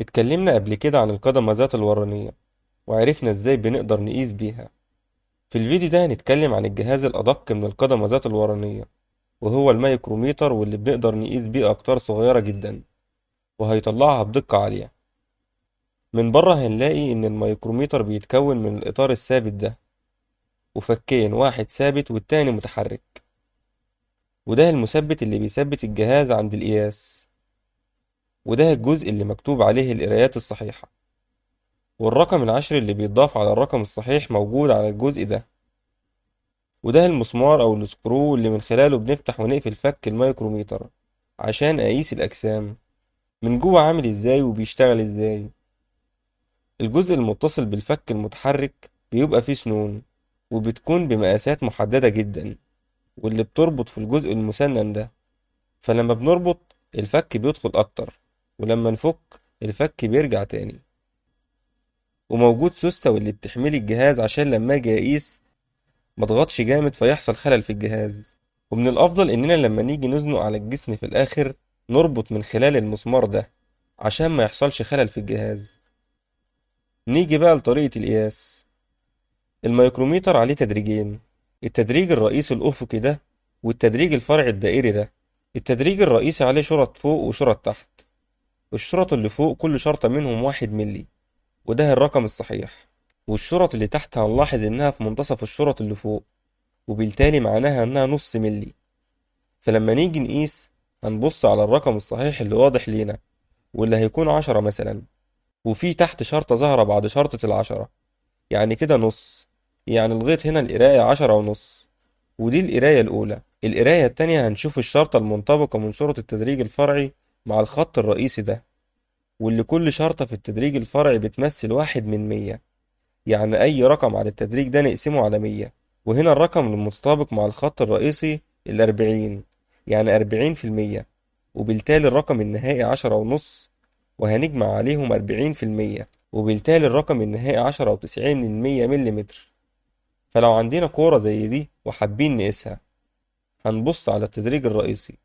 اتكلمنا قبل كده عن القدمة ذات الورانية وعرفنا ازاي بنقدر نقيس بيها. في الفيديو ده هنتكلم عن الجهاز الأدق من القدمة ذات الورانية وهو الميكروميتر، واللي بنقدر نقيس بيه أقطار صغيرة جدا وهيطلعها بدقة عالية. من بره هنلاقي إن الميكروميتر بيتكون من الإطار الثابت ده وفكين، واحد ثابت والتاني متحرك، وده المثبت اللي بيثبت الجهاز عند القياس، وده الجزء اللي مكتوب عليه القرايات الصحيحة، والرقم العشري اللي بيتضاف على الرقم الصحيح موجود على الجزء ده، وده المسمار أو ال screw اللي من خلاله بنفتح ونقفل فك الميكروميتر عشان أقيس الأجسام. من جوه عامل إزاي وبيشتغل إزاي؟ الجزء المتصل بالفك المتحرك بيبقى فيه سنون وبتكون بمقاسات محددة جدا، واللي بتربط في الجزء المسنن ده، فلما بنربط الفك بيدخل أكتر، ولما نفك الفك بيرجع تاني. وموجود سوستة واللي بتحملي الجهاز عشان لما اجي اقيس ما اضغطش جامد فيحصل خلل في الجهاز. ومن الافضل اننا لما نيجي نزنق على الجسم في الاخر نربط من خلال المسمار ده عشان ما يحصلش خلل في الجهاز. نيجي بقى لطريقة القياس. الميكروميتر عليه تدريجين، التدريج الرئيسي الافقي ده والتدريج الفرعي الدائري ده. التدريج الرئيسي عليه شرط فوق وشرط تحت. الشرط اللي فوق كل شرطة منهم 1 ملي وده الرقم الصحيح، والشرط اللي تحت هنلاحظ انها في منتصف الشرط اللي فوق وبالتالي معناها انها نص ملي. فلما نيجي نقيس هنبص على الرقم الصحيح اللي واضح لينا واللي هيكون 10 مثلا، وفي تحت شرطة ظاهرة بعد شرطة 10، يعني كده نص، يعني لغاية هنا القراية 10.5، ودي القراية الأولى. القراية التانية هنشوف الشرطة المنطبقة من شرط التدريج الفرعي مع الخط الرئيسي ده، واللي كل شرطة في التدريج الفرعي بتمثل 1 من 100، يعني أي رقم على التدريج ده نقسمه على 100. وهنا الرقم المتطابق مع الخط الرئيسي 40، يعني 40%، وبالتالي الرقم النهائي 10.5، وهنجمع عليهم 40%، وبالتالي الرقم النهائي 10.90 مليمتر. فلو عندنا كورة زي دي وحابين نقيسها هنبص على التدريج الرئيسي،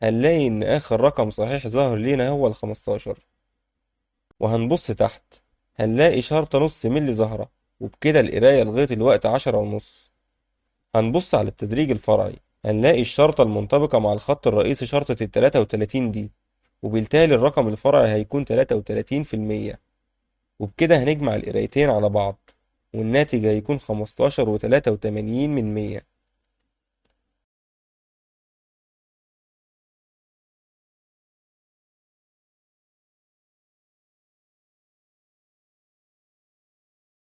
هنلاقي إن آخر رقم صحيح ظاهر لينا هو 15، وهنبص تحت هنلاقي شرطة نص ملي ظاهرة، وبكده القراية لغاية الوقت 10.5. هنبص على التدريج الفرعي هنلاقي الشرطة المنطبقة مع الخط الرئيسي شرطة 33 دي، وبالتالي الرقم الفرعي هيكون 33%، وبكده هنجمع القرايتين على بعض والناتج هيكون 15.83.